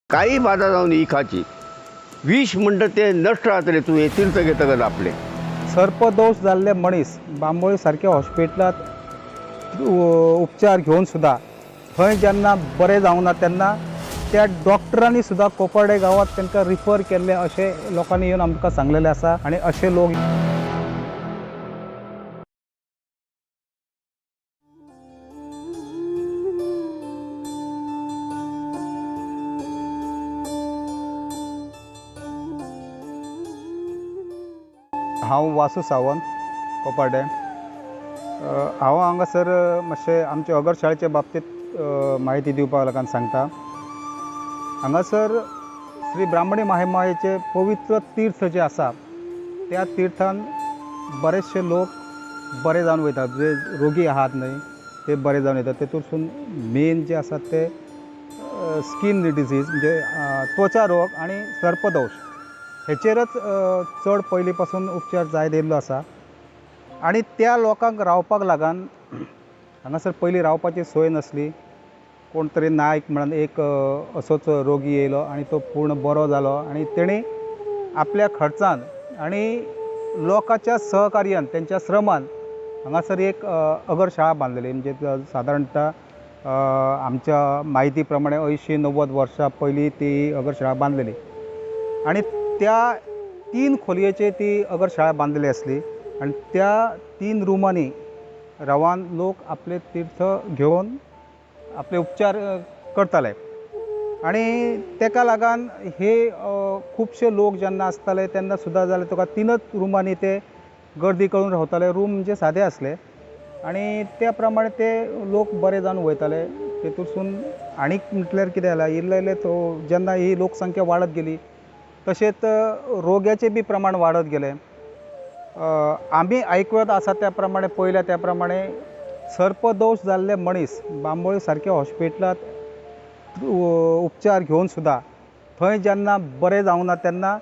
काही बाधा जावन इखाची विष म्हणटा ते नश्ट जातले तूं हें तीर्थ घेतकच आपलें. सर्पदोश जाल्ले मनीस बांबोळी सारक्या हॉस्पिटलांत उपचार घेवन सुद्दां थंय जेन्ना बरें जावंक ना तेन्ना त्या डॉक्टरांनी सुद्दां कोपर्डे गांवांत तांकां रिफर केल्ले अशें लोकांनी येवन आमकां सांगलेलें आसा. आनी अशे लोक हांव वासू सावंत, कोपार्डे. हांव हांगासर मातशें आमचे अगर शाळेचे बाबतींत म्हायती दिवपाक लागून सांगता. हांगासर श्री ब्राह्मणी माहेमायेचें पवित्र तीर्थ जें आसा त्या तिर्थान बरेचशे लोक बरे जावन वयतात. जे रोगी आहात न्हय ते बरे जावन वयतात. तेतूंतसून मेन जे आसात ते स्कीन डिजीज म्हणजे त्वचा रोग आनी सर्पदोश हेचेरच चड पयलीं पासून उपचार जायत येयल्लो आसा. आनी त्या लोकांक रावपाक लागून हांगासर पयलीं रावपाची सोय नासली. कोण तरी नायक म्हणून एक असोच रोगी येयलो आनी तो पूर्ण बरो जालो आनी तेणी आपल्या खर्चान आनी लोकांच्या सहकार्यान तेंच्या श्रमान हांगासर एक अगर शाळा बांदलेली. म्हणजे सादारणता आमच्या म्हायती प्रमाणे 80-90 वर्सां पयलीं ती अगर शाळा बांदलेली आनी त्या 3 खोलयेचे ती अगर शाळा बांदलेली आसली आनी त्या 3 रुमांनी रावन लोक आपले तीर्थ घेवन आपले उपचार करताले. आनी तेका लागून हे खुबशे लोक जेन्ना आसताले तेन्ना सुद्दां जाल्यार तुका 3च रुमांनी ते गर्दी करून रावताले. रूम म्हणजे सादे आसले आनी त्या प्रमाणे ते लोक बरे जावन वयताले. तेतूंतसून आनीक म्हटल्यार कितें जालां, इल्लें इल्लें तो जेन्ना ही लोकसंख्या वाडत गेली तशेंच रोग्याचें बी प्रमाण वाडत गेलें. आमी आयकत आसा त्या प्रमाणे पळयल्या त्या प्रमाणे सर्पदोश जाल्ले मनीस बांबोळी सारक्या हॉस्पिटलांत उपचार घेवन सुद्दां थंय जेन्ना बरें जावंक ना तेन्ना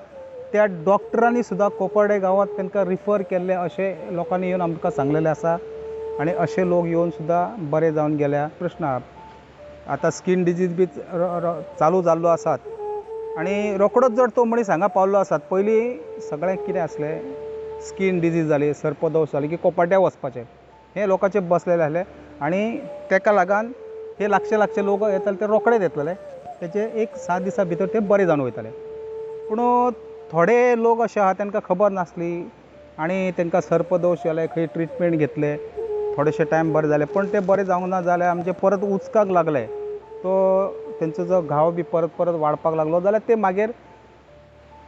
त्या डॉक्टरांनी सुद्दां कोपर्डे गांवांत तांकां रिफर केल्ले अशें लोकांनी येवन आमकां सांगलेलें आसा. आनी अशे लोक येवन सुद्दां बरे जावन गेल्या. प्रश्न आतां स्कीन डिजीज बी चालू जाल्लो आसात आनी रोकडोच जर तो मनीस हांगा पावल्लो आसात. पयलीं सगळें कितें आसलें, स्कीन डिजीज जाली, सर्पदोश जाली की कोपाड्या वचपाचें हें लोकांचें बसलेलें आसलें आनी तेका लागून हे लागचे लागचे लोक येताले ते रोकडेच येतले, तेचे एक 7 दिसां भितर ते बरे जावन वयताले. पूण थोडे लोक अशे आहा तांकां खबर नासली आनी तांकां सर्पदोश जाले, खंय ट्रिटमेंट घेतले, थोडेशे टायम बरे जाले पण ते बरे जावंक ना जाल्यार आमचे परत उचकाक लागले, तो तेंचो जो घाव बी परत परत वाडपाक लागलो जाल्यार ते मागीर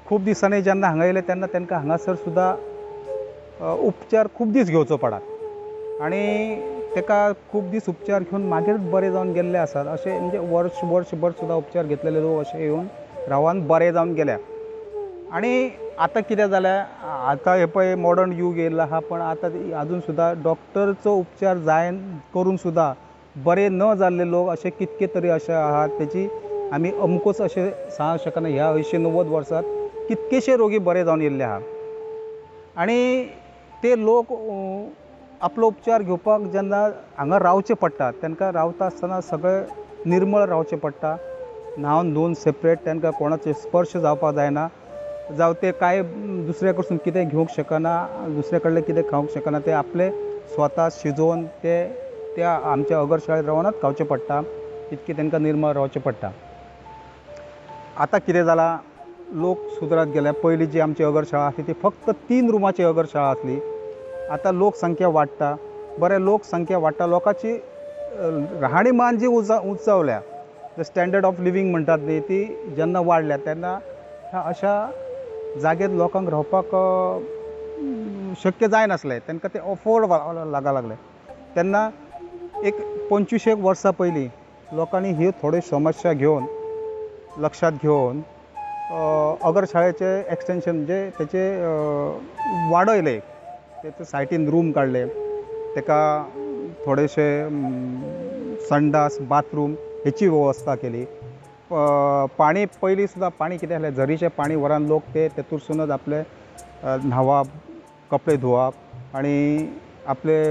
खूब दिसांनी जेन्ना हांगा येयले तेन्ना तांकां हांगासर सुद्दां उपचार खूब दीस घेवचो पडात आनी ताका खूब दीस उपचार घेवन मागीर बरे जावन गेल्ले आसात. अशें म्हणजे वर्स वर्सभर सुद्दां उपचार घेतलेले लोक अशे येवन रावन बरे जावन गेल्या. आनी आतां कितें जालें, आतां हें पळय मॉडर्न यूग येयल्लो आहा पण आतां आजून सुद्दां डॉक्टरचो उपचार जायन करून सुद्दां बरे न जाल्ले लोक अशे कितके तरी अशे आहात. तेची आमी अमकोच अशें सांगूंक शकना. ह्या 80-90 वर्सांत कितकेशे रोगी बरे जावन येयल्ले आहा आनी ते लोक आपलो उपचार घेवपाक जेन्ना हांगा रावचें पडटा तांकां रावता आसतना सगळें निर्मळ रावचें पडटा, न्हांवन धुवन सेपरेट, तांकां कोणाचो स्पर्श जावपाक जायना, जावं ते कांय दुसऱ्या कडसून कितें घेवंक शकना, दुसऱ्या कडलें कितें खावंक शकना, ते आपले स्वता शिजोवन ते त्या आमच्या अगर शाळेंत रावनच खावचें पडटा, इतकें तांकां निर्मळ रावचें पडटा. आतां कितें जालां, लोक सुदरात गेले. पयलीं जी आमची अगर शाळा आसली ती फक्त 3 रुमाची अगर शाळा आसली. आतां लोकसंख्या वाडटा, बरें लोकसंख्या वाडटा, लोकांची राहणीमान जी उंचावल्या, the standard of living म्हणटात न्ही, ती जेन्ना वाडल्या तेन्ना ह्या अशा जाग्यार लोकांक रावपाक शक्य जायनासलें, तांकां तें अफोर्ड लागा लागलें. तेन्ना एक 25 वर्सां पयलीं लोकांनी ह्यो थोड्यो समस्या घेवन लक्षांत घेवन अगर शाळेचें एक्सटेंशन म्हणजे तेचें वाडयलें, तेचे सायटीन रूम काडले, ताका थोडेशे संडास बाथरूम हेची वेवस्था केली. पाणी पयलीं सुद्दां पाणी कितें आसलें, झरीचें पाणी व्हरान लोक ते तेतूरसूनच आपले न्हांवप, कपडे धुवप आनी आपले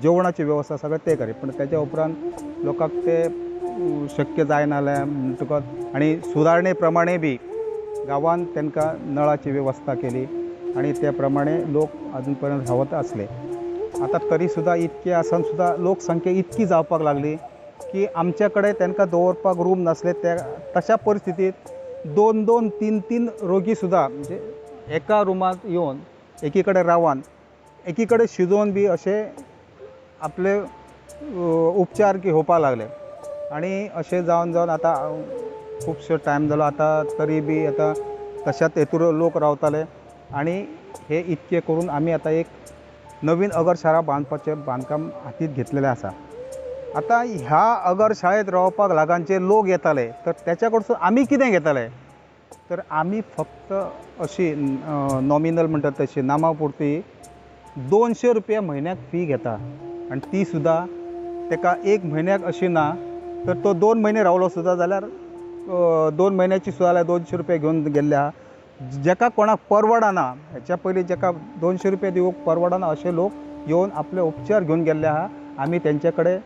जेवणाची वेवस्था सगळें ते करी. पण तेच्या उपरांत लोकांक ते शक्य जायना जालें म्हणटकच आनी सुदारणे प्रमाणे बी गांवांत तांकां नळाची वेवस्था केली आनी त्या प्रमाणे लोक अजून पर्यंत रावत आसले. आतां तरी सुद्दां इतके आसून सुद्दां लोकसंख्या इतकी जावपाक लागली की आमच्या कडेन तांकां दवरपाक रूम नासले. त्या तशा परिस्थितींत 2 2 3 3 रोगी सुद्दां म्हणजे एका रुमांत येवन एकी कडेन रावन एकी कडेन शिजोवन बी अशें आपले उपचार घेवपाक लागले. आनी अशें जावन जावन आतां खुबसो टायम जालो. आतां तरी बी आतां तशाच हेतूर लोक रावताले आनी हे इतके करून आमी आतां एक नवीन अगरशाळा बांदपाचें बांदकाम हातींत घेतलेलें आसा. आतां ह्या अगरशाळेंत रावपाक लागणचे लोक येताले तर तेच्या कडसून आमी कितें घेताले तर आमी फक्त अशी नॉमिनल म्हणटात तशी नामा पुरती 200 रुपया म्हयन्याक फी घेता आनी ती सुद्दां ताका एक म्हयन्याक अशी ना तर तो 2 म्हयने रावलो सुद्दां जाल्यार 2 म्हयन्याची सुद्दां जाल्यार 200 रुपया घेवन गेल्ले आहा. जेका कोणाक परवडना हेच्या पयलीं जेका 200 रुपया दिवंक परवडना अशे लोक येवन आपले उपचार घेवन गेल्ले आहा. आमी तेंचे कडेन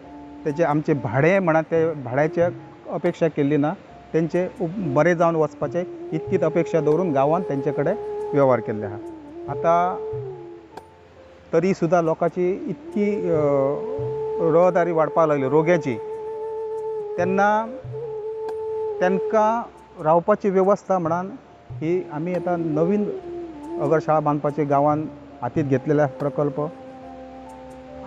तेजे आमचे भाडें म्हणा ते भाड्याचे अपेक्षा केल्ली ना, तेंचे बरें जावन वचपाचें इतकीच अपेक्षा दवरून गांवांत तेंचे कडेन वेव्हार केल्ले आहा. आतां तरी सुद्दां लोकांची इतकी रहदारी वाडपाक लागली रोग्याची, तेन्ना तांकां रावपाची वेवस्था म्हणान ही आमी आतां नवीन अगरशाळा बांदपाची गांवांत हातींत घेतलेला प्रकल्प.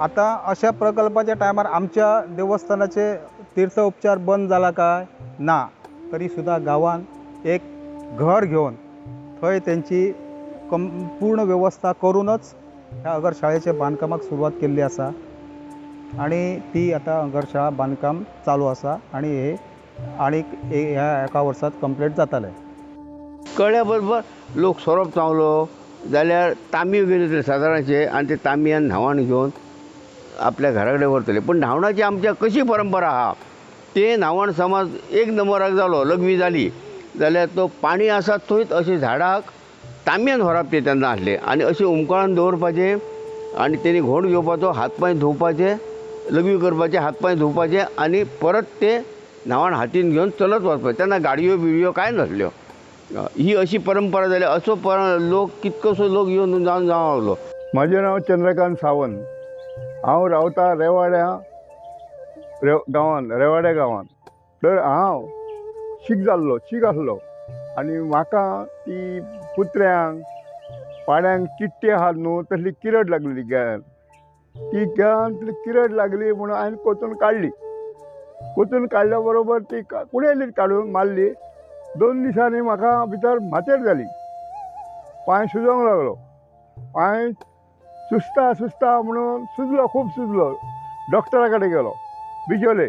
आतां अशा प्रकल्पाच्या टायमार आमच्या देवस्थानाचे तीर्थ उपचार बंद जाला काय ना, तरी सुद्दां गांवांत एक घर घेवन थंय तेंची पूर्ण वेवस्था करूनच ह्या अगरशाळेच्या बांदकामाक सुरवात केल्ली आसा आनी ती आतां अगरशाळा बांदकाम चालू आसा आनी हे आनीक ह्या एका वर्सांत कंप्लीट जातलें. कळ्ळ्या बरोबर लोक सोरोप चावलो जाल्यार तांबयो घेवन येतले सादारणशे आनी ते तांबयान न्हांवण घेवन आपल्या घरा कडेन व्हरतले. पूण न्हावणाची आमच्या कशी परंपरा आहा तें न्हावण समज एक नंबराक जालो लघवी जाली जाल्यार तो पाणी आसा थंयच अशें झाडाक तांबयान व्हरप ते तेन्ना आसलें आनी अशें उमकळान दवरपाचें आनी तेणी घोण घेवपाचो, हात पांय धुवपाचे, लघवी करपाचे, हात पांय धुवपाचे आनी परत ते न्हावण हातीन घेवन चलत वचपाचें. तेन्ना गाडयो बिडयो कांय नासल्यो. ही अशी परंपरा जाली. असो लोक कितकोसो लोक येवन जावन जावं लागलो. म्हजें नांव चंद्रकांत सावंत, हांव रावता रेवाड्या गांवांत, रेवाड्या गांवांत. तर हांव शीक जाल्लो, शीक आसलो आनी म्हाका ती कुत्र्यांक पाड्यांक किट्टी आहात न्हू तसली किरड लागलेली गळ्यान. ती गळ्यांतली किरड लागली म्हणून हांवें कोचून काडली. कोचून काडल्या बरोबर ती कुणेली काडून मारली. 2 दिसांनी म्हाका भितर मातेर जाली, पांय सुजोवंक लागलो. पांय सुजता सुजता म्हणून सुजलो, खूब सुजलो. डॉक्टरा कडेन गेलो, बिजोले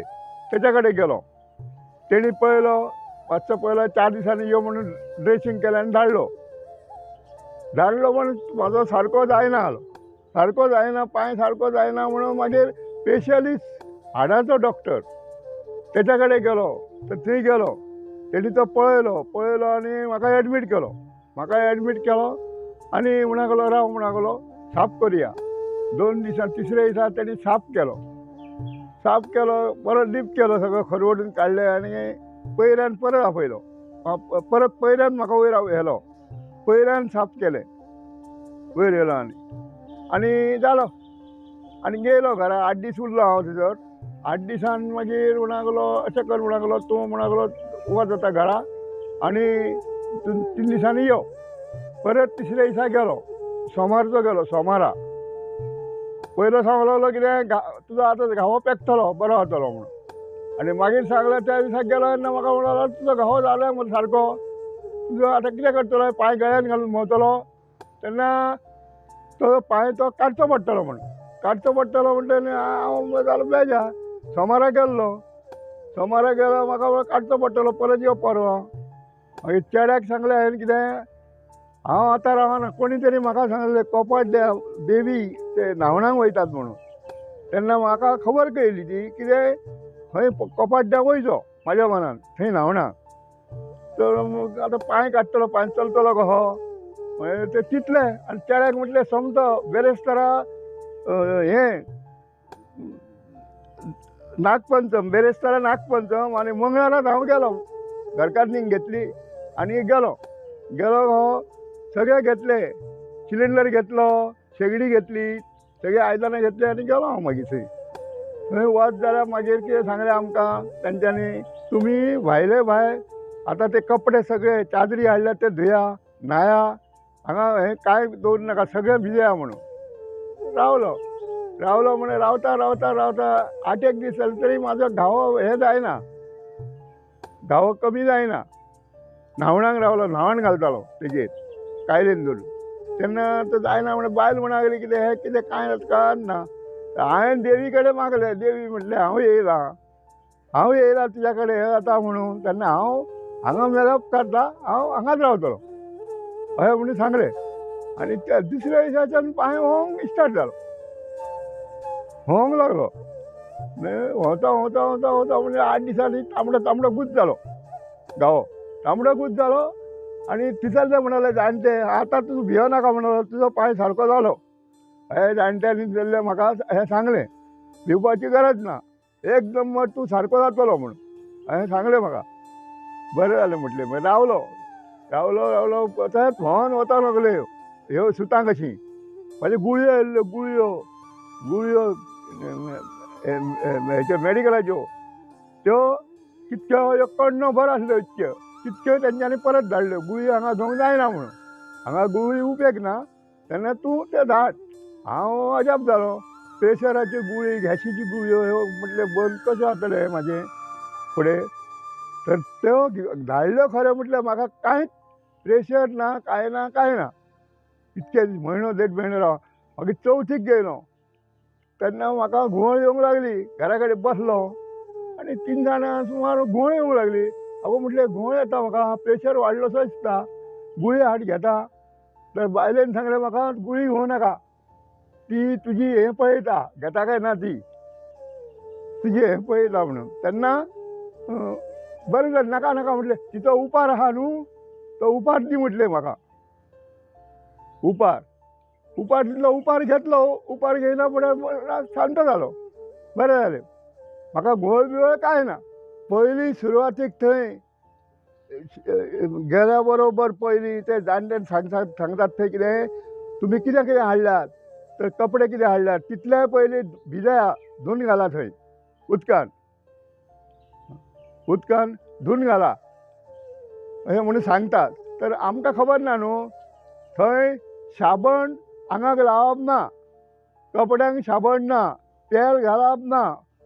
तेच्या कडेन गेलो. तेणी पळयलो, मातसो पळयलो, 4 दिसांनी यो म्हणून ड्रेसींग केलें आनी धाडलो. धाडलो पण म्हाजो सारको जायना आलो, सारको जायना, पांय सारको जायना म्हणून मागीर स्पेशलिस्ट हाडाचो डॉक्टर तेच्या कडेन गेलो. तर थंय गेलो, तेणी तो पळयलो, पळयलो आनी म्हाका एडमीट केलो. म्हाका एडमीट केलो आनी म्हणा गेलो राव म्हणा गेलो, साफ करुया. 2 दिसान तिसऱ्या दिसा तेणी साफ केलो. साफ केलो, परत डीप केलो, सगळो खरवडून काडलें आनी पयऱ्यान परत आपयलो. परत पयऱ्यान म्हाका वयर व्हेलो, पयऱ्यान साफ केलें, वयर येयलो आनी आनी जालो. आनी गेलो घरा. 8 दीस उरलो हांव थंयसर. 8 दिसान मागीर म्हणा गेलो अशें कर म्हणा गेलो, तूं म्हणा गेलो वच आतां घरा आनी 3 दिसांनी यो. परत तिसऱ्या दिसा गेलो, सोमारचो गेलो. सोमारा पयलो सांगलो कितें तुजो आतां घावो पेकतलो, बरो जातलो म्हणून. आनी मागीर सांगलें त्या दिसा गेलो तेन्ना म्हाका म्हणलो तुजो घावो जालो म्हण सारको, तुजो आतां कितें करतलो, पांय गळ्यान घालून भोंवतलो तेन्ना तो पांय तो काडचो पडटलो म्हणून, काडचो पडटलो म्हणटा हांव जालो बेजार. सोमारा गेल्लो, सोमारा गेलो, म्हाका काडचो पडटलो, परत यो परवां. मागीर चेड्याक सांगलें हांवें कितें, हांव आतां रावना, कोणी तरी म्हाका सांगलें कोपाट देवी ते न्हावणाक वयतात म्हणून. तेन्ना म्हाका खबर कळ्ळी ती कितें खंय कोपाड्ड्याक वयचो म्हाज्या मनान थंय न्हावणाक. तर आतां पांय काडटलो, पांय चलतलो कसो मागीर तें चिंतलें आनी चेड्याक म्हटलें सोमतो बेरेस्तारा हें नागपंचम, बेरेस्तारा नागपंचम आनी मंगळाराक हांव गेलो, घरकान्नीक घेतली आनी गेलो. गेलो हो सगळें घेतलें, सिलिंडर घेतलो, शेगडी घेतली, सगळीं आयदनां घेतली आनी गेलो हांव मागीर थंय. थंय वच जाल्यार मागीर कितें सांगलें आमकां तेंच्यांनी, तुमी भायले भायर आतां ते कपडे सगळे चादरी हाडल्या ते धुया, न्हाया, हांगा हें कांय दवरूं नाका, सगळें भिजया म्हणून. रावलो रावलो म्हणून रावता रावता रावता 8-1 दीस जाले तरी म्हाजो घावो हें जायना, घावो कमी जायना. न्हावणाक रावलो, न्हावण घालतालो तेजेर कायलेन धरून, तेन्ना तो जायना म्हणून बायल म्हणा लागली कितें हें कितें कांय कांय ना. हांवें देवी कडेन मागलें, देवी म्हटलें हांव येयलां, हांव येयलां तुज्या कडेन हें जाता म्हणून, तेन्ना हांव हांगा मेळप काडटा, हांव हांगाच रावतलो अशें म्हणून सांगलें. आनी त्या दुसऱ्या दिसाच्यान पांय व्होंक स्टार्ट जालो, व्होंक लागलो. व्होंवता व्होंवता व्होंवता व्होंवता म्हणजे 8 दिसांनी तांबडो तांबडो गूच जालो, घावो तांबडो गूच जालो. आनी टिचर म्हणाले जाणटे आतां तूं भियो नाका म्हणालो, तुजो पांय सारको जालो. हे जाणट्यांनी जाल्लें म्हाका हें सांगलें, भिवपाची गरज ना, एक नंबर तूं सारको जातलो म्हणून हें सांगलें म्हाका. बरें जालें म्हटलें. मागीर रावलो रावलो रावलो तशेंच भोंवन वता लागले ह्यो सुतां कशीं. म्हाज्यो गुळयो आयल्ल्यो, गुळयो गुळयो हेच्यो मॅडिकलाच्यो, त्यो कितक्यो एक कण्णो भर आसल्यो इतक्यो, तितक्यो तेंच्यांनी परत धाडल्यो, गुळयो हांगा घेवंक जायना म्हणून, हांगा गुळी उपेग ना, तेन्ना तूं तें धाड. हांव अजाप जालो, प्रेशराची गुळी, गॅशीची गुळयो ह्यो म्हटलें बंद कशें जातलें हें म्हाजें फुडें. तर त्यो धाडल्यो खरें म्हटल्यार म्हाका कांयच प्रेशर ना, कांय ना, कांय ना. इतके म्हयनो देड म्हयनो राव. मागीर चवथीक गेलो तेन्ना म्हाका घुंवळ येवंक लागली. घरा कडेन बसलो आनी 3 जाणां सुमार घुंवळ येवंक लागली. अगो म्हटलें घुंवळ येता म्हाका, प्रेशर वाडलोसो दिसता, गुळी हाड घेता. तर बायलेन सांगलें म्हाका गुळी घेवं नाका, ती तुजी हें पळयता घेता काय ना, ती तुजी हें पळयता म्हणून. तेन्ना बरें जालें, नाका नाका म्हटलें. तिचो उपार आहा न्हू, तो उपार दी म्हटलें म्हाका, उपार उपार दितलो. उपार घेतलो, उपार घेयना फुडें शांत जालो, बरें जालें, म्हाका घोळ बिवळ कांय ना. पयलीं सुरवातीक थंय गेल्या बरोबर पयलीं ते जाणटे सांगतात थंय कितें तुमी कितें कितें हाडल्यात, तर कपडे कितें हाडल्यात तितले पयलीं भिजया, धुवन घाला थंय उदकान, उदकान धुवन घाला अशें म्हणून सांगतात. तर आमकां खबर ना न्हू, थंय साबण आंगाक लावप ना, कपड्यांक साबण ना, तेल घालप ना,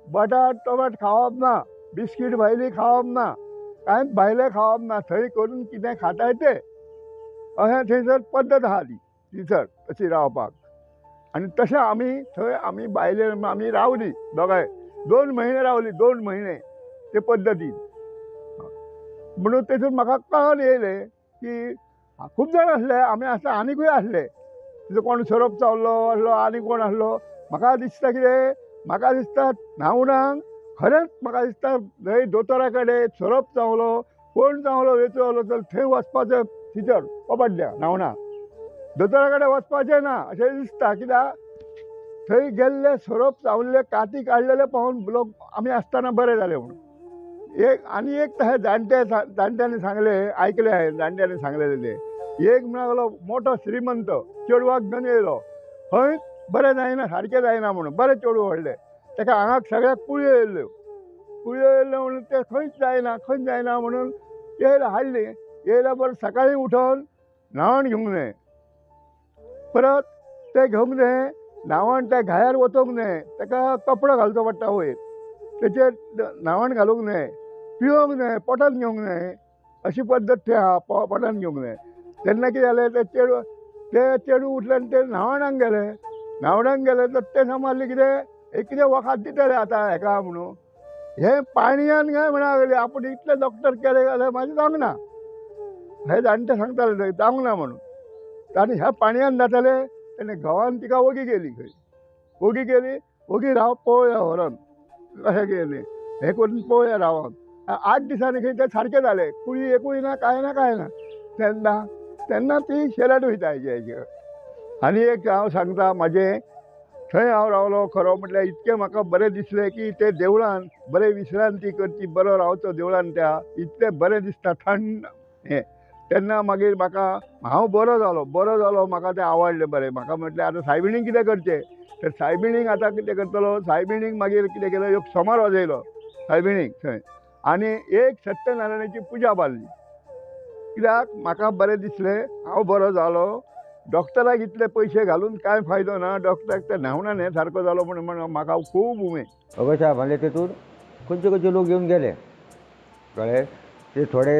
बटाट टोमाट खावप ना, बिस्कीट भायली खावप ना, कांयच भायलें खावप ना, थंय करून कितें खाताय तें अशें थंयसर पद्दत आहा ती थंयसर तशी रावपाक. आनी तशें आमी थंय आमी बायले आमी रावली दोगांय, 2 म्हयने रावली, 2 म्हयने ते पद्दतीन. म्हणून तेतून म्हाका कळोन येयलें की खूब जाण आसले, आमी आसता आनीकूय आसले, तितून कोण सोरोप चावल्लो आसलो, आनी कोण आसलो. म्हाका दिसता कितें, म्हाका दिसता न्हावणाक खरेंच म्हाका दिसता थंय दोतोरा कडेन सोरोप चावलो, कोण चावलो वेचो तर थंय वचपाचें टिचर पडल्या न्हावणाक, दोतोरा कडेन वचपाचें ना अशें दिसता. कित्याक थंय गेल्ले सोरोप चावल्ले काती काडलेले पावून लोक आमी आसतना बरें जालें म्हणून. एक आनी एक तशें जाणटे जाणट्यांनी सांगलें, आयकलें हांवें जाणट्यांनी सांगलेलें तें. एक म्हणून लागलो मोटो श्रीमंत चेडवाक घेवन येयलो, खंयच बरें जायना, सारकें जायना म्हणून बरें चेडूं व्हडलें, ताका आंगाक सगळ्याक कुळयो येयल्ल्यो, कुळयो येयल्ल्यो म्हणून तें खंयच जायना, खंयच जायना म्हणून येयला हाडली. येयल्या बरें सकाळीं उठोन न्हावण घेवंक जाय, परत तें घेवंक जाय न्हावण, त्या घायार वचोंक न्हय, ताका कपडो घालचो पडटा वयर, तेचेर न्हावण घालूंक न्हय, पिवंक न्हय, पोटान घेवंक न्हय, अशी पद्दत थंय आहा, पोटान घेवंक न्हय. तेन्ना कितें जालें, ते चेडूं उठलें आनी ते न्हावणाक गेले, न्हावणाक गेले तर ते समजलें कितें हे कितें वखद दितले आतां हेका म्हणून, हें पाणयान काय म्हणा लागले आपूण इतले डॉक्टर केले जाल्यार म्हाजें जावंक ना, हे जाणटे सांगताले जावंक ना म्हणून. आनी ह्या पाणयान जाताले तेन्ना घोवान तिका ओगी केली, खंय ओगी केली, ओगी राव पळोवया व्हरोन कशें केलें हें करून पळोवया रावन. 8 दिसांनी खंय तें सारकें जालें, कुळी एकूय ना, कांय ना, कांय ना. तेन्ना तेन्ना ती शेलट वयता हेजे. आनी एक हांव सांगता म्हाजें, थंय हांव रावलो. खरो म्हटल्यार इतकें म्हाका बरें दिसलें की ते देवळान बरें विश्रांती करची, बरो रावचो देवळान, त्या इतलें बरें दिसता थंड हें. तेन्ना मागीर म्हाका हांव बरो जालो, बरो जालो, म्हाका तें आवडलें बरें. म्हाका म्हटलें आतां सायबिणीक कितें करचें, तर सायबिणीक आतां कितें करतलो. सायबिणीक मागीर कितें केलें, एक सोमार वाजयलो सायबिणीक थंय आनी एक सत्यनारायणाची पुजा बांदली. कित्याक म्हाका बरें दिसलें, हांव बरो जालो. डॉक्टराक इतले पयशे घालून कांय फायदो ना, डॉक्टराक ते न्हावणान हें सारको जालो म्हण म्हाका खूब उमेद. अगरशाळा बांदले तेतूर खंयचे खंयचे लोक येवन गेले, कळ्ळें. ते थोडे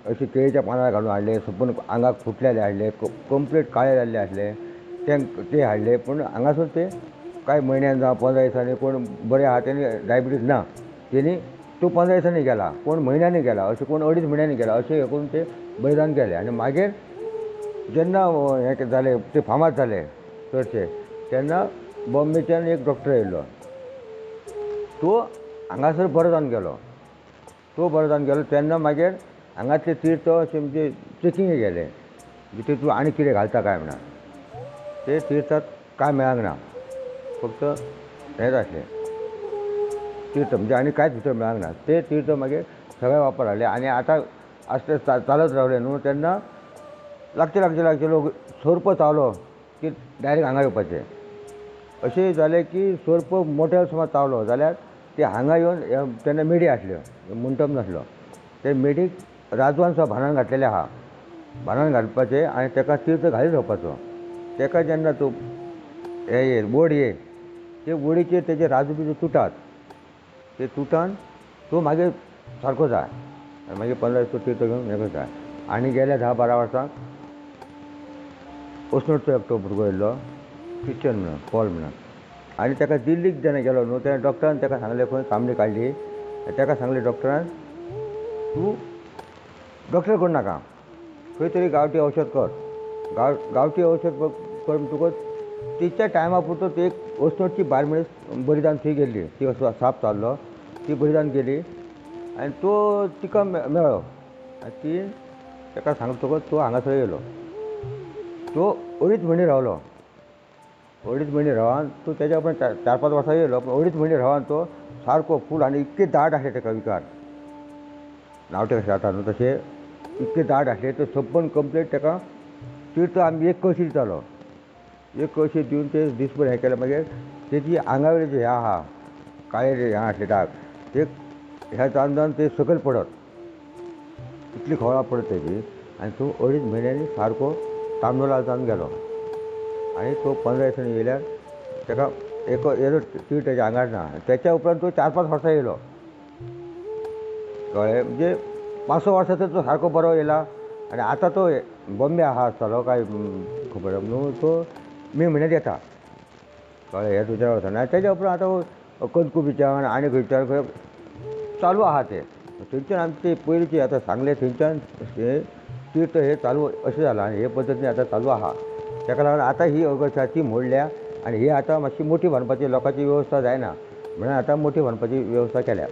अशे केळीच्या पानार घालून हाडले, सपून आंगाक फुटलेले हाडले, कंप्लीट काळे जाल्ले आसले ते हाडले. पूण हांगासर ते कांय म्हयन्यान जावं 15 दिसांनी कोण बरे आहा तेणी डायबिटीज ना तेणी तो 15 दिसांनी गेला, कोण म्हयन्यांनी गेला, अशें कोण 2.5 म्हयन्यांनी गेला, अशें हें करून ते बरे जावन गेले. आनी मागीर जेन्ना हें जालें ते फामाद जाले चडशे, तेन्ना बॉम्बेच्यान एक डॉक्टर येयल्लो, तो हांगासर बरो जावन गेलो. तो बरो जावन गेलो तेन्ना मागीर हांगातले तीर्थ अशें म्हणजे चॅकिंगे गेले, म्हणजे तूं आनी कितें घालता काय म्हणा. ते तीर्थात कांय मेळांक ना, फक्त हेंच आसलें तीर्थ, म्हणजे आनी कांयच भितर मेळांक ना. ते तीर्थ मागीर सगळे वापर हाडले आनी आतां आस्ते चालत रावले न्हू. तेन्ना लागचे लागचे लागचे लोक सोर्प चावलो की डायरेक्ट हांगा येवपाचे. अशें जालें की सोर्प मोट्यार समज चावलो जाल्यार ते हांगा येवन तेन्ना मेडी आसल्यो, मुंटम नासलो, ते मेडीक राजवान सुद्दां भानान घातलेले आहा, भानान घालपाचें आनी ताका तीर्थ घालीत रावपाचो. ताका जेन्ना तूं हे येयत वड येयत ते वडीचेर तेजे राजू बिजू तुटात, ते तुटान तो मागीर सारको जाय आनी मागीर 15 दीस तो तीर्थ घेवन हें करता. आनी गेल्या 10-12 वर्सांक अस्नोडचो एकटो भुरगो येयल्लो, क्रिश्चन म्हणून, पॉल म्हणून, आनी ताका दिल्लीक जेन्ना गेलो न्हू तेन्ना डॉक्टरान ताका सांगलें, खंय तांबडी काडली, ताका सांगलें डॉक्टरान, तूं डॉक्टर करूं नाका, खंय तरी गांवठी औषध कर. गांवठी औषध कर म्हणटकूच तिच्या टायमा पुरतो ती एक अस्नोडची बायल मनीस बरी जावन थंय गेल्ली, ती असो साप चाललो, ती बरी जावन गेली आनी तो तिका मेळ्ळो आनी ती ताका सांगतकच तो हांगासर येयलो. तो 2.5 म्हयने रावलो, 2.5 म्हयने रावन तो तेज्या उपरांत 4-5 वर्सां येयलो, पूण 2.5 म्हयने रावन तो सारको फूल आनी इतके दाट आसले ताका विकार, नावटे कशें जाता न्हू तशें इतके दाट आसले. तो सप्पन कंप्लीट ताका तीर्थ आमी एक कळशी दितालो, एक कळशी दिवन ते दीसभर हें केलें. मागीर तेजी आंगा वयले जे हें आहा काळे जे हें आसले दाग ते ह्या जावन जावन ते सकयल पडत, इतली खवळां पडत तेजी. आनी तो 2.5 म्हयन्यांनी सारको तांबडोलाल जावन गेलो. आनी तो 15 दिसांनी येयल्यार ताका एक येदो तीळ तेज्या आंगार ना. तेच्या उपरांत तो 4-5 वर्सां येयलो, कळ्ळें, म्हणजे 5-6 वर्सां तर तो सारको बरो येयला. आनी आतां तो बॉम्बे आहा आसतलो काय खबर न्हू, तो मे म्हयन्यात येता, कळ्ळें, ह्या 2-4 वर्सां. आनी तेज्या उपरांत आतां कंदकू बिचान आनी खंयच्यान खंय चालू आहा ते. थंयच्यान आमचे ते पयलींचे आतां सांगलें थंयच्यान हे तीर्थ हे चालू अशें जालां आनी हे पद्दतीन आतां चालू आहा. ताका लागून आतां ही अगरशाळा ती मोडल्या आनी ही आतां मातशी मोठी बांदपाची लोकांची वेवस्था जायना म्हणून आतां मोठी बांदपाची वेवस्था केल्या.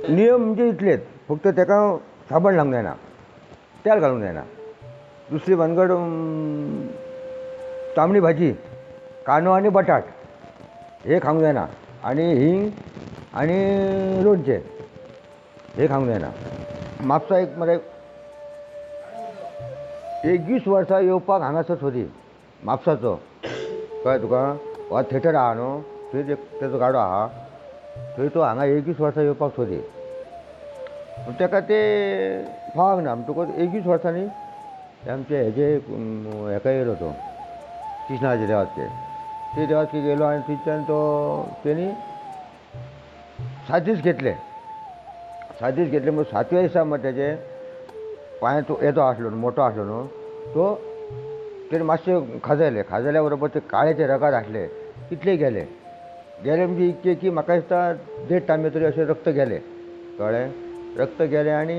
नियम म्हणजे इतलेच, फक्त ताका साबण लावंक जायना, तेल घालूंक जायना. दुसरी भानगड तांबडी भाजी, कांदो आनी बटाट हे खावंक जायना, आनी हिंग आनी लोणचें हे खावंक जायना. म्हापसा एक मरे 21 वर्सां येवपाक हांगासर सोदी म्हापसाचो, कळ्ळें तुका, हो थेटर आहा न्हू थंय तेजो गाडो आहा थंय तो हांगा 21 वर्सां येवपाक सोदी, पूण ताका ते फावक ना. म्हणटकूच 21 वर्सांनी आमचे हेजे हेका येयलो तो कृष्णाचे देवाचके, ते देवाचके गेलो आनी थंयच्यान तो तेणी 7 दीस घेतले. 7 दीस घेतले म्हणून 7व्या दिसा मग तेजे पांय तो येदो आसलो न्हू, मोटो आसलो न्हू, तो तेणे मातशें खाजयले, खाजयल्या बरोबर ते काळेचे रगात आसले तितले गेले. गेले म्हणजे इतके की म्हाका दिसता 1.5 तांबे तरी अशें रक्त गेलें, कळ्ळें, रक्त गेलें आनी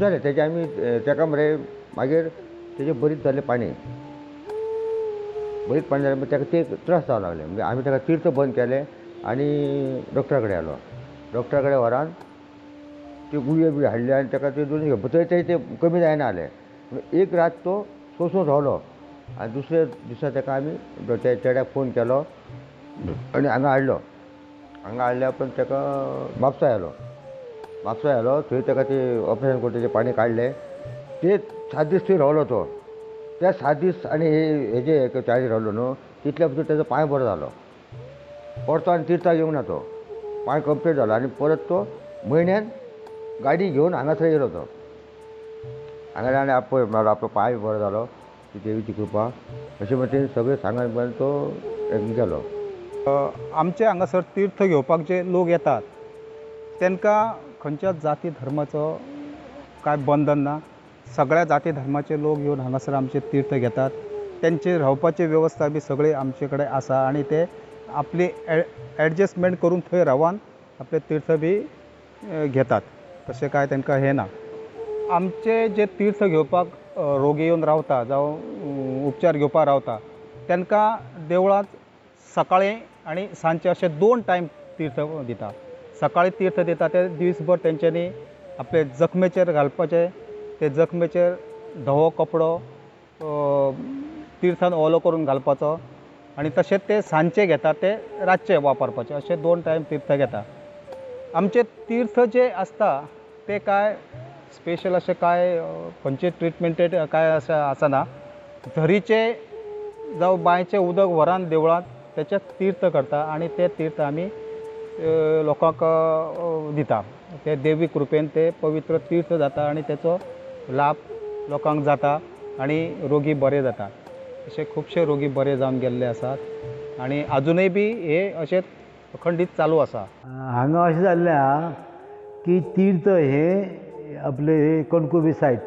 जालें तेजें. आमी ताका मरे मागीर तेजें बरीच जालें पाणी, बरीच पाणी जालें, मागीर ताका ते त्रास जावंक लागले. म्हणजे आमी ताका तीर्थ बंद केलें आनी डॉक्टरा कडेन आलो. डॉक्टरा कडेन व्हरान त्यो गुळयो बी हाडल्यो आनी ताका त्यो दोन तरी ते कमी जायना जालें. एक रात तो सोंसून रावलो आनी दुसऱ्या दिसा ताका आमी त्या चेड्याक फोन केलो, आनी हांगा हाडलो. हांगा हाडल्या उपरांत ताका म्हापसा आयलो. म्हापसा आयलो थंय ताका ते ऑपरेशन करून तेजें पाणी काडलें. ते 7 दीस थंय रावलो तो. त्या 7 दीस आनी हेजे 4 दीस रावलो न्हू तितल्या भितर तेजो पांय बरो जालो. परतो आनी तिर्थाक येवंक ना तो, पांय कंप्लीट जालो. आनी परत तो म्हयन्यान गाडी घेवन हांगासर येयलो तो. हांगा आनी आपय मेळ्ळो, आपलो पांय बरो जालो, ती देवीची कृपा अशें म्हणून सगळें सांगत पर्यंत तो गेलो. आमचे हांगासर तीर्थ घेवपाक जे लोक येतात तांकां खंयच्या जाती धर्माचो कांय बंधन ना. सगळ्या जाती धर्माचे लोक येवन हांगासर आमचे तीर्थ घेतात. तेंचे रावपाची वेवस्था बी सगळी आमचे कडेन आसा आनी ते आपली एडजस्टमेंट करून थंय रावन आपले तीर्थ बी घेतात. तशें कांय तांकां हें ना. आमचे जे तीर्थ घेवपाक रोगी येवन रावता जावं उपचार घेवपाक रावता तांकां देवळांत सकाळीं आनी सांजचे अशे 2 टायम तीर्थ दिता. सकाळीं तीर्थ दिता ते दिसभर तेंच्यांनी आपले जखमेचेर घालपाचे, ते जखमेचेर धवो कपडो तिर्थान ओलो करून घालपाचो आनी तशेंच ते सांजचे घेता ते रातचे वापरपाचे, अशे 2 टायम तीर्थ घेता. आमचे तीर्थ जे आसता ते कांय स्पेशल अशें कांय खंयचे ट्रिटमेंटेड कांय अशें आसना. झरीचें जावं बांयचें उदक व्हरान देवळांत तेचें तीर्थ करता आनी तें तीर्थ आमी लोकांक दिता. ते देवी कृपेन ते पवित्र तीर्थ जाता आनी तेचो लाभ लोकांक जाता आनी रोगी बरे जाता. अशे खुबशे रोगी बरे जावन गेल्ले आसात आनी आजुनूय बी हे अशें अखंडीत चालू आसा. हांगा अशें जाल्लें आहा की तीर्थ हे आपले हे कणकुबी सायट,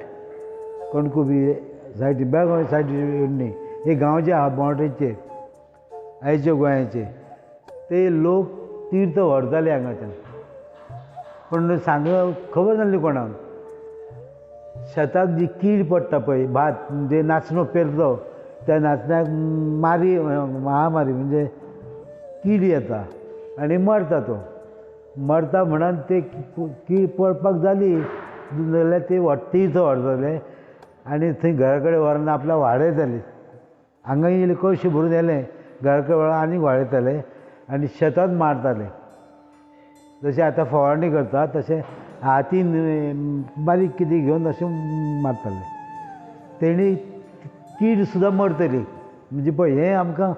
कणकुबी सायट बेळगांव सायट न्ही, हे गांवचे आहा बाउंड्रीचेर आयचे गोंयाचे ते लोक तीर्थ व्हरताले हांगाच्यान, पूण सांग खबर नासली कोणाक. शेताक जी कीड पडटा पळय, भात म्हणजे नाचणो पेरलो त्या नाचण्याक मारी महामारी म्हणजे कीड येता आनी मरता तो. मरता म्हणून ते कीड पडपाक जाली जाल्यार ते तीर्थ व्हरताले आनी थंय घरा कडेन व्हरून आपल्या वाडयताले. हांगा येयले कळशी भरून येयले घरा कडेन व्हरून आनीक वाडयताले आनी शेतांत मारताले. जशें आतां फवारणी करता तशें हातीन बारीक कितें घेवन अशें मारताले. तेणी कीड सुद्दां मरतली. म्हणजे पळय हें आमकां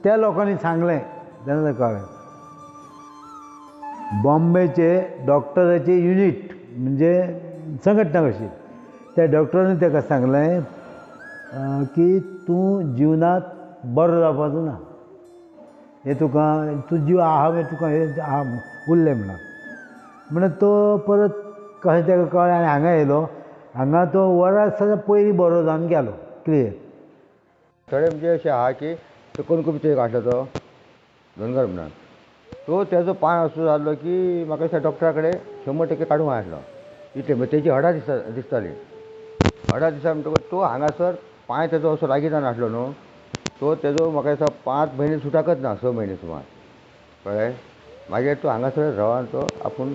त्या लोकांनी सांगलें तेन्ना कळ्ळें. बॉम्बेचे डॉक्टराचे युनीट म्हणजे संघटना कशी, त्या डॉक्टरांनी ताका सांगलें की तूं जिवनांत बरो जावपाचो ना, हें तुका तूं जीव आहा मागीर तुका हें आहा उरलें म्हणून. म्हणून तो परत कशें ताका कळ्ळें आनी हांगा येयलो. हांगा तो वरां पयलीं बरो जावन गेलो क्लियर. थोडे म्हणजे अशें आहा की तो कणकुबीचो एक आसलो तो धनगर म्हणून, तो तेजो पांय असो जाल्लो की म्हाका दिसता डॉक्टरा कडेन 100% काडूंक आसलो इतलें. म्हणजे तेजी हडां दिसतालीं. हडां दिसता म्हणटकूच तो हांगासर पांय तेजो असो लागीं जावन आसलो न्हू, तो तेजो म्हाका दिसता 5 म्हयने सुटाकच ना, 6 म्हयने सुमार कळ्ळें. मागीर तो हांगासर रावन तो आपूण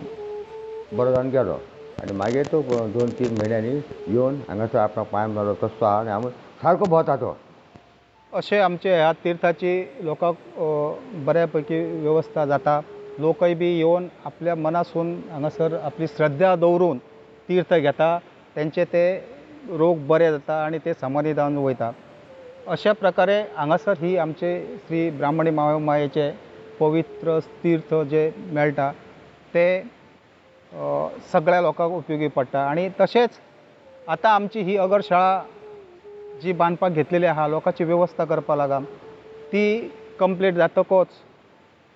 बरो जावन गेलो आनी मागीर तो 2-3 म्हयन्यांनी येवन हांगासर आपणाक पांय मारलो तसो आहा आनी हांव सारको भोंवता तो. अशें आमचे ह्या तिर्थाची लोकांक बऱ्या पैकी वेवस्था जाता. लोकय बी येवन आपल्या मनासून हांगासर आपली श्रद्धा दवरून तीर्थ घेता, तेंचे ते रोग बरे जाता आनी ते समाधी जावन वयता. अशा प्रकारे हांगासर ही आमचे श्री ब्राह्मणी मायेचे पवित्र तीर्थ जे मेळटा ते सगळ्या लोकांक उपयोगी पडटा. आनी तशेंच आतां आमची ही अगर शाळा जी बांदपाक घेतलेली आहा, लोकांची वेवस्था करपाक लागला, ती कंप्लीट जातकच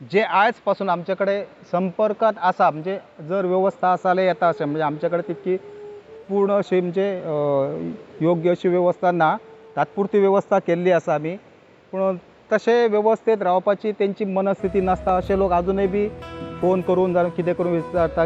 जे आयज पासून आमचे कडेन संपर्कांत आसा, म्हणजे जर वेवस्था आसा जाल्यार येता अशें, म्हणजे आमचे कडेन तितकी पूर्ण अशी म्हणजे योग्य अशी वेवस्था ना, तात्पुरती वेवस्था केल्ली आसा आमी, पूण तशें वेवस्थेत रावपाची तेंची मनस्थिती नासता. अशे लोक आजुनूय बी फोन करून जावं कितें करून विचारता.